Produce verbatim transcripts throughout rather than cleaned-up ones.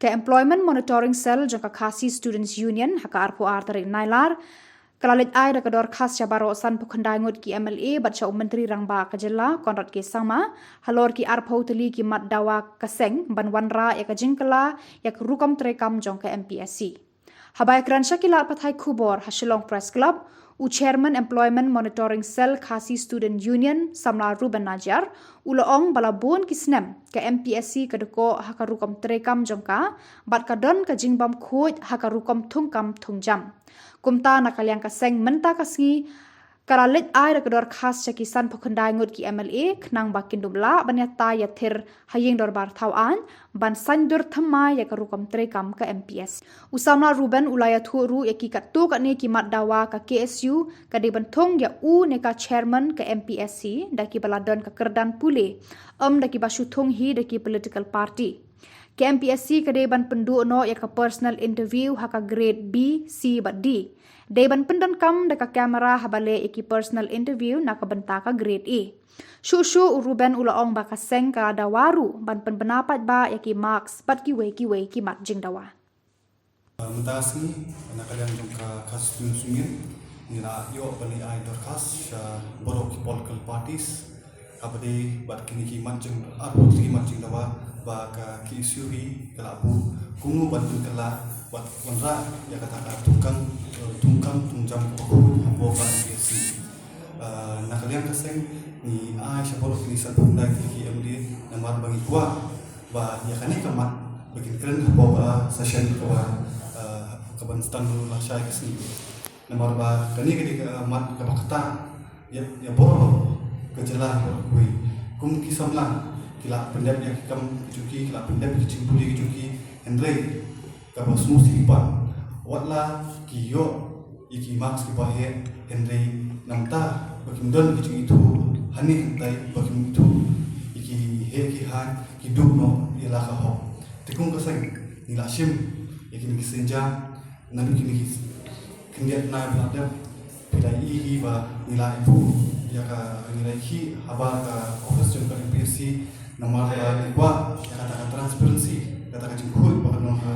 Ka Employment Monitoring Cell jong ka Khasi Students Union ha ka arphew ar tarik Nailar ka la leit ai da ka dorkhas sha baroh sanphew khyndai ngut ki M L A bad sha u Myntri Rangbah ka jylla Conrad K Sangma halor ki arphew tylli ki mat dawa ka seng ban wanrah ïa ka jingkylla ïa ka rukom treikam jong ka M P S C. Haba ïakren sha ki lad pathai khubor ha Shillong Press Club, u Chairman Employment Monitoring Cell Khasi Student Union, Samla Reuben Najiar, u la ong ba la bun ki snem ka M P S C ka dkoh ha ka rukom treikam jong ka bad ka don ka jingbymkhuid ha ka rukom thungkam thungjam. Kumta na ka liang ka seng mynta ka sngi ka la leit ai da ka dorkhas sha ki sanphew khyndai ngut ki M L A khnang ba kin dup lah ban ïatai ïathir ha ïing dorbar thaw aiñ ban saiñdur thymmai ïa ka rukom treikam ka M P S C. U Samla Reuben u la ïathuh ruh ïa ki katto katne ki mat dawa ka K S U ka dei ban thung ïa u ne ka chairman ka M P S C da kiba la don ka kyrdan pule, ym da kiba shu thung hi da ki political party. Ka M P S C ka dei ban pynduh noh ïa ka personal interview ha ka grade B, C bad D. Dei ban pyndonkam da ka kamera haba leh ïa ki personal interview na ka bynta ka grade A. Shuh shuh u Reuben u la ong ba ka seng ka la dawa ruh ban pynbna paidbah ïa ki marks bad kiwei kiwei ki mat jingdawa. Mynta ka sngi na ka liang jong ka Khasi Students Union ngi la ïoh ban ai dorkhas sha baroh ki political parties, haba dei bad kine ki mat jing, arphew tylli ki mat jingdawa ba ka K S U hi ka la buh kumno ban pynkylla bad wanrah ïa kata ka thungkam, eh, thungkam thungjam kaba khuid hapoh ka M P S C. Eh, na ka liang ka seng ngi ai sha baroh kine sanphew khyndai tylli ki M L A namar ba ngi kwah ba ïa kane ka mat ba kin kren hapoh ka session kaba, eh, kaban sdang lashai ka sngi. Namar ba kane ka dei ka mat kaba ktah ïa, ïa baroh ka jylla baroh kawei. Kum ki samla ki la pyndep ïa ki kam ki jong ki, ki la pyndep ïa ki jingpule ki jong ki, hynrei kaba sngewsih pat, wat la ki ïoh ïa ki marks kiba heh, hynrei namar ba kim don ki jingithuh hangne hangtai, ba kim ithuh ïa ki heh ki haiñ, ki duh noh ïa la ka hok. Te kum ka seng ngi la shim ïa kine ki sienjam naduh kine ki khyndiat bnai ba la dep. Phi la ïohi hi ba ngi la ïoh ïa ka, ngi la ïohi ha baroh ka office jong ka M P S C, namar ba ngi kwah ïa kata ka transparency, kata ka jingkhuid ba ka don ha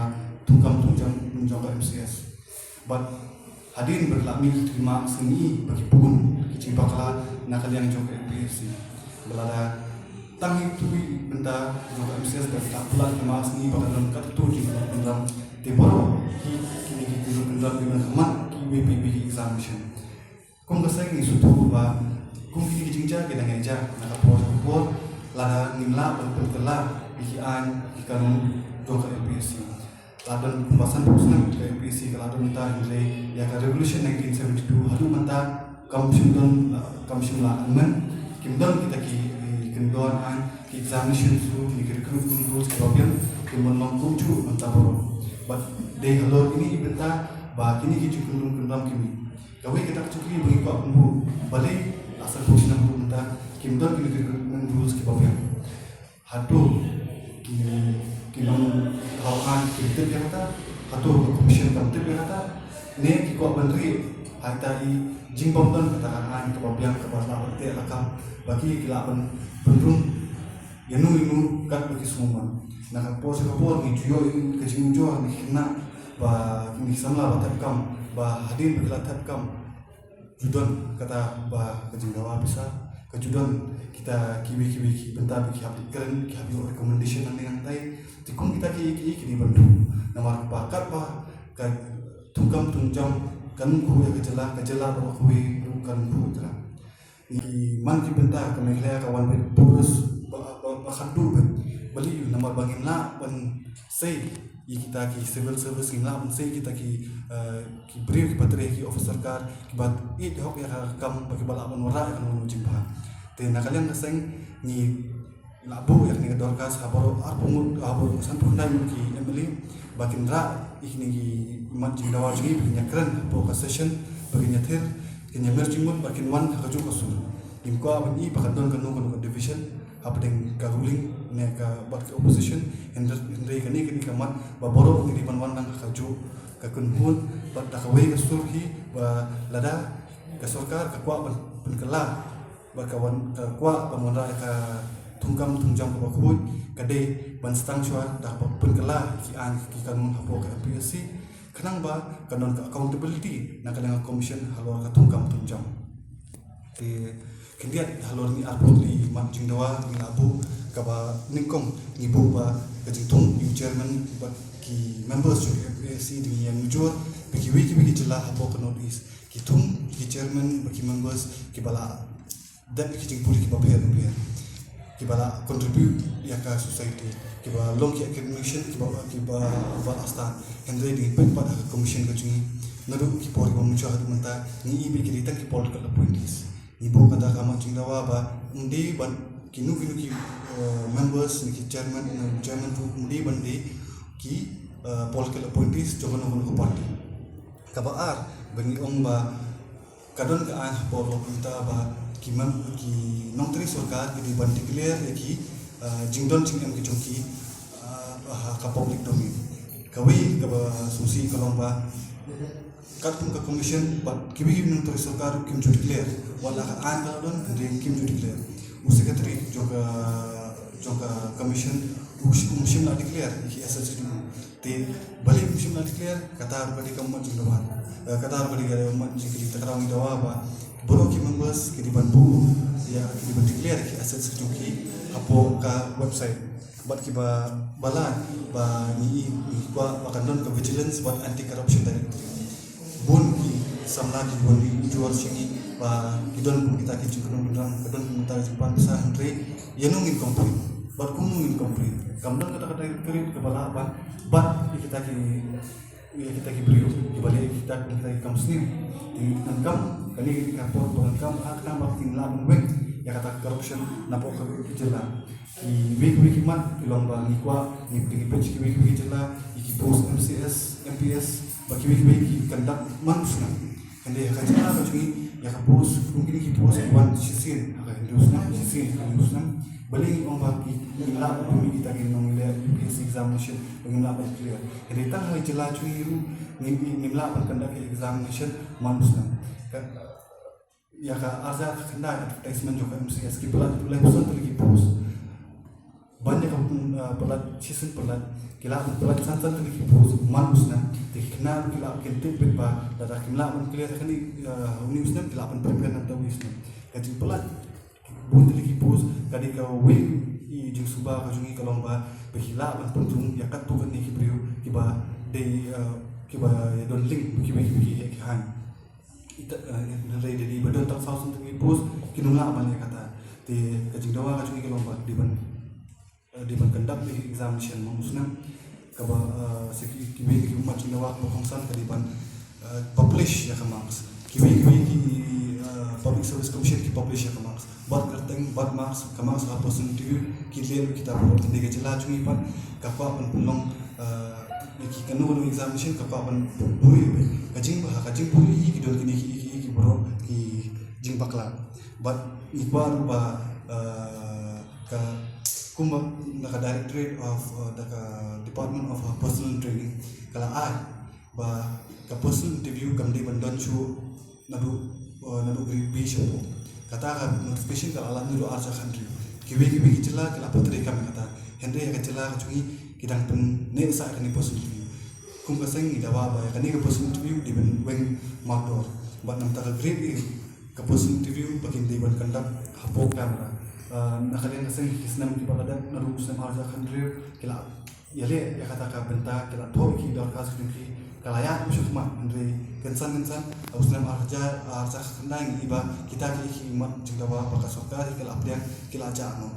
thungkam thungjam jong ka M C S. Bad hadien ba ki la mih ki marks ngi i ba ki bun ki jingbakla na ka liang jong ka M P S C. Ba lada tang ïa kito ki bynta jong ka M C S ba ki la pynlait ki marks ngi i ba ka don katto katne ki kyndon kyndram, te baroh ki, kine ki kyndon kyndram ki don ha mat kiwei pa kiwei ki examination. Kum ka seng ngi sngewthuh ba kum kine ki jingjia ki dang ïaid na ka por sha ka por, lada ngim lah ban pynkylla ïa ki aiñ ki kanun jong ka M P S C. La don kumba sanphew snem ka M P S C ka la don mynta, hynrei ïa ka Resolution nineteen seventy-two haduh mynta kam shym don, kam shym la amend. Kim don kita ki, eh, kyndon aiñ, ki examination ruh, kine ki recruitment rules kiba biang kim long kumjuh mynta baroh. Bad dei halor kine ki bynta ba kine ki jingkyndon kyndram ki mih. Kawei kata ka jingkylli ba ngi kwah pynbud, balei la sanphew snem haduh mynta kim don kine ki recruitment rules kiba biang. Hato ki, ki nongthaw aiñ kim tip ïa kata? Hato ka Commission kam tip ïa kata? Ne ki kwah ban rieh ha ita i jingbym don kata ka aiñ kaba biang kaba lah ban teh lakam ba ki, ki lah ban pynrung ïano ïano katba ki sngewmut. Na ka por sha ka por ngi ju ïoh ka jingujor na ki khynnah ba kine ki samla ba thep kam, ba hadien ba ki la thep kam ju don kata ba ka jingdawa pisa, ka ju don kita kiwei kiwei ki bynta ba ki hap kren, ki hap ïoh recommendation nangne nangtai. Te kum kita ki, ki, ki dei ban duh. Namar ba katba ka thungkam thungjam kan khuid ïa ka jylla, ka jylla baroh kawei ruh kan khuid ïa ka. Ngi man ki bynta ka Meghalaya ka wan beit porous ba, ba, ba khatduh beit. Balei? Namar ba ngim lah ban sei ïa kita ki civil service, ngim lah ban sei kita ki, eh, ki briew kiba trei ha ki office sorkar kiba ïeit hok ïa ka kam ba kiba lah ban wanrah ïa kano kano jingbha. Te na ka liang ka seng ngi la buh ïa kane ka dorkhas ha baroh arphew ngut, ha baroh sanphew khyndai ngut ki M L A ba kin rah ïa kine ki mat jingdawa jong ngi, ba kin ïakren hapoh ka session, ba kin ïathir, kin ïamir jingmut, ba kin wan ha kajuh ka sur. Ngim kwah ban i ba ka don kano kano ka division hapdeng ka ruling ne ka bad ka opposition, hynrei, hynrei kane, kane ka mat ba baroh ngi dei ban wan lang ha kajuh ka kynhun bad da kawei ka sur hi, ba lada ka sorkar ka kwah ban pynkylla bad ka wan, ka kwah ban wanrah ïa ka thungkam thungjam kaba khuid, ka dei ban sdang shuwa da kaba pynkylla ki aiñ ki kanun hapoh ka M P S C, khnang ba kan don ka accountability na ka liang ka commission halor ka thungkam thungjam. Te khyndiat halor ngi arphew tylli mat jingdawa ngi la buh kaba nyngkong, ngi buh ba ka jingthung ïa u chairman bad ki members jong ka M P S C dang ïa nujor ba kiwei kiwei ki jylla hapoh ka North East ki thung ki chairman bad ki members kiba la dep ki jingpule kiba pher pher, kiba la contribute ïa ka society, kiba long ki academician kiba, kiba, kiba la stad. Hynrei dang peit pat ha ka commission ka jong ngi, naduh ki por kiba mynshwa haduh mynta ngi i ba ki dei tang ki political appointees. Ngi buh kata ka mat jingdawa ba ym dei ban kino kino ki, eh, members ne ki chairman, ne chairman ruh ym dei ban dei ki, eh, political appointees jong kano kano ka party. Kaba ar, ba ngi ong ba ka don ka aiñ hapoh ka law mynta ba ki mem-, ki nongtrei sorkar ki dei ban declare ïa ki, eh, jingdon jingem ki jong ki, eh, ha ka public domain. Kawei kaba sngewsih ka long ba katkum ka commission bad kiwei kiwei ki nongtrei sorkar kim ju declare, wat la ka aiñ ka la don hynrei kim ju declare. U secretary jong ka, jong ka commission u shim, u shim la declare ïa ki assets jong u. Te balei um shym la declare, kata ruh ka dei ka mat jingdawa. Eh, kata ruh ka dei ka mat jingkylli, te kata ngi dawa ba baroh ki members ki dei ban buh ïa, ki dei ban declare ki assets ki jong ki hapoh ka website. Bad kiba, ba la, ba ngi, ngi kwah ba kan don ka vigilance bad anti corruption directorate. Bun ki samla ki wan ïa ujor sha ngi ba ki don kum kita ki jingkynnoh bynrang, ki don kum kita ki jingpan pisa, hynrei ïa no ngin complain bad kumno ngin complain? Kam don kata ka directorate kaba lah ban bat ïa kita ki, ïa kita ki briew kiba leh ïa kita kum kita ki kam sniew. Te ngan kam, kane ka por ba ngan kam ha khnang ba kin lah ban weng ïa kata ka corruption napoh ka jylla. Kiwei kiwei ki mat ki long ba ngi kwah ngi, ngi pynbeit kiwei kiwei ki jylla ïa ki post M C S, M P S, ba kiwei kiwei ki conduct man u snem. Hynrei ha ka jylla ka jong ngi ïa ka post, kum kine ki post ki wan shisien ha ka hynriew snem, shisien ha ka hynriew snem. Balei ngi ong ba ki, ngi lah ban pynmih kita ki nongleh U P S C examination ba ngim lah ban clear? Hynrei tang ha ka jylla jong ngi ruh ngim, ngim lah ban conduct examination man u snem. Ka, ïa ka arhajar khyndai advertisement jong ka M C S ki pynlait, pynlait san tylli ki post. Ban ïa ka, uh, pynlait, shisien pynlait, ki lah ban pynlait san, san tylli ki post man u snem. Te ki khynnah ki lah ban tip beit ba lada kim lah ban clear kane, uh, une u snem, ki lah ban prepare na uta u snem. Ka jingpynlait bun tylli ki post ka dei kawei i jingsuba ka jong ngi ka long ba, ba ki lah ban pynthut ïa katto katne ki briew kiba dei, uh, kiba ïa don link kiba, kiba ki, ki hang. Ita, eh, hynrei da dei ba don tang saw san tylli ki post, kim lah ban leh kata. Te ka jingdawa ka jong ngi ka long ba dei ban, eh, dei ban conduct ïa ki examination man u snem. Kaba, eh, sa ki, kiwei ki mat jingdawa kaba kongsan ka dei ban, eh, publish ïa ka marks. Kiwei kiwei ki, eh, Public Service Commission ki publish ïa ka marks. Bad kyrteng, bad marks, ka marks ha personal interview ki leh kita baroh. Te ka jylla jong ngi pat ka kwah ban pynlong, eh, ïa ki kano kano examination ka kwah ban buh ïa ka jingbha, ka jingbuh ïa ki don kine ki, ki, ki baroh ki jingbakla. Bad ngi kwah ruh ba, eh, ka kumba na ka Directorate of, eh, da ka Department of, eh, Personal Training ka la ai ba ka personal interview kam dei ban don shuh naduh, eh, naduh grade B shapoh. Kata ka notification ka la lait naduh arhajar khathynriew. Kiwei kiwei ki jylla ki la pyntrei kam ïa kata. Hynrei ïa ka jylla ka jong ngi ki dang pyneh sah ïa kane personal interview. Kum ka seng ngi dawa ba ïa kane ka personal interview dei ban weng mardor. Bad na ka bynta ka grade A ka personal interview ba kin dei ban conduct hapoh camera. Eh, na ka liang ka seng ki snem kiba la dep naduh u snem arhajar khathynriew ki la ïaleh ïa kata ka bynta, ki la thoh ïa ki dorkhas ki jong ki, ka la ïaid shakhmat, hynrei kynsan kynsan ha u snem arhajar, arhajar khatkhyndai ngi i ba kita ki, ki mat jingdawa ba ka sorkar hi ka la pdiang, ki la jah noh.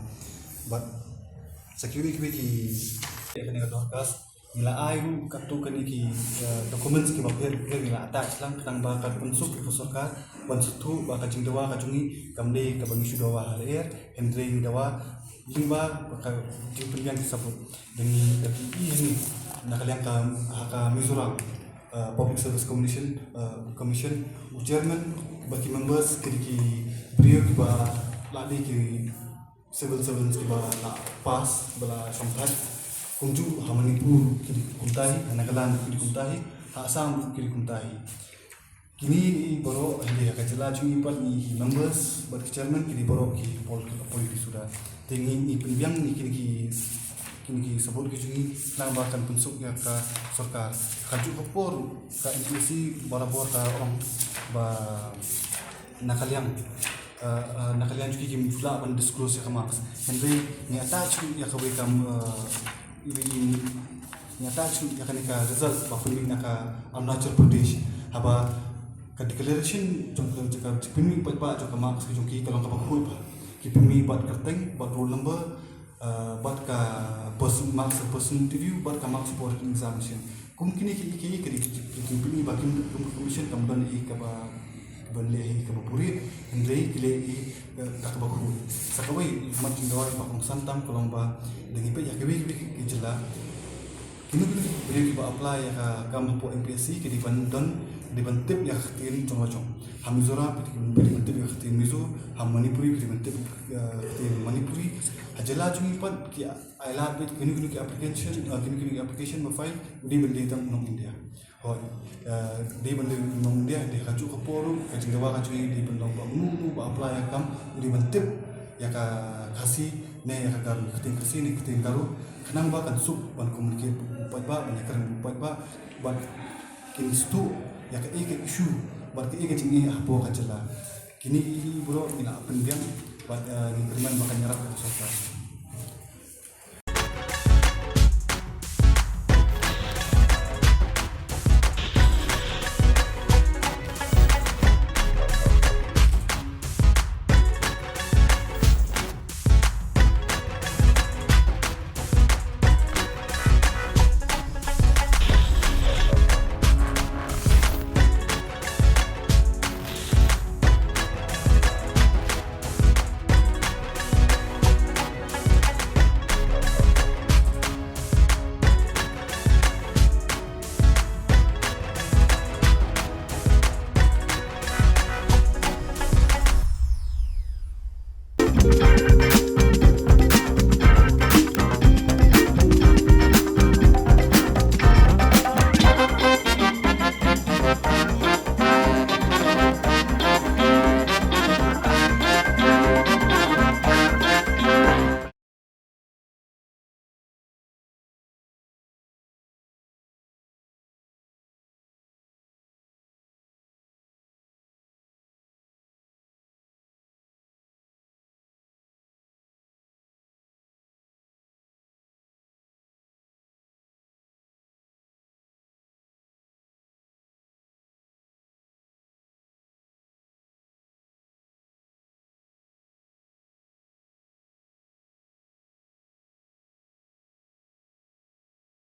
Bad sa kiwei kiwei ki, ïa kane ka dorkhas ngi la ai ruh katto katne ki, eh, documents kiba pher pher ngi la attach lang khnang ba kan pynsuk ïa ka sorkar ban sngewthuh ba ka jingdawa ka jong ngi kam dei kaba ngi shu dawa ha lyer, hynrei ngi dawa lyngba ka jingpynbiang ki sabut. Dang ïa ki, ïa ngi na ka liang ka, ha ka Mizoram, uh, Public Service Commission, uh, Commission, u chairman bad ki members ki dei ki briew kiba la dei ki civil servants kiba la pass ba la shongthait. Kumjuh ha Manipur ki dei kumta hi, ha Nagaland ki dei kumta hi, ha Assam ki dei kumta hi. Kine baroh, hynrei ha ka jylla jong ngi pat ngi ki members bad ki chairman ki dei baroh ki political appointee suda. Te ngi, ngi pynbiang ngi kine ki, ki sabut ki jong ngi, nang ba kan pynsuk ïa ka sorkar. Ka juh ka por ka M P S C barabor ka ong ba na ka liang, eh, eh, na ka liang jong ki kim lah ban disclose ïa ka marks. Hynrei ngi ïa touch ïa kawei ka, eh, ngi ïa touch ïa kane ka result ba pynmih na ka Arunachal Pradesh. Haba ka declaration jong ka, jong ka pynmih paidbah jong ka marks jong ki ka long kaba khuid bha. Ki pynmih bad kyrteng, bad roll number, eh, bad ka person, marks person interview, bad ka marks for examination. Kum kine ki, ki, ki, ki, ki, ki pynmih ba kim, kum commission kam don ei kaba, ban leh ei kaba puri, hynrei ki leh ei, eh, da kaba khuid. Sa kawei, mat jingdawa ba kongsan tam ka long ba, da ngi peit ïa kiwei kiwei ki jylla. Kino kino ki briew kiba apply ïa ka kam hapoh M P S C ki dei ban don, ki dei ban tip ïa ka ktien jong la jong. Ha Mizoram ki dei ban tip ïa ka ktien Mizo, ha Manipuri ki dei ban tip, eh, ktien Manipuri. Ha jylla jong ngi pat ki ai lad beit kino kino ki application, eh, kino kino ki application ba file, dei ban dei tang nong India. Hooid, eh, dei ban dei nong India, dei ha kajuh ka por ruh, ka jingdawa ka jong ngi dei ban long ba uno uno ba apply ïa ka kam, dei ban tip ïa ka Khasi ne ïa ka Garo, ktien Khasi ne ktien Garo, khnang ba kan suk ban communicate bad u paidbah, ban ïakren bad u paidbah, bad kin sdang ïa kaei ka issue, bad kaei ka jingeh hapoh ka jylla. Kine ki briew ngi la pynbiang, bad, eh, ngi kyrmen ba kan ïarap ka sorkar.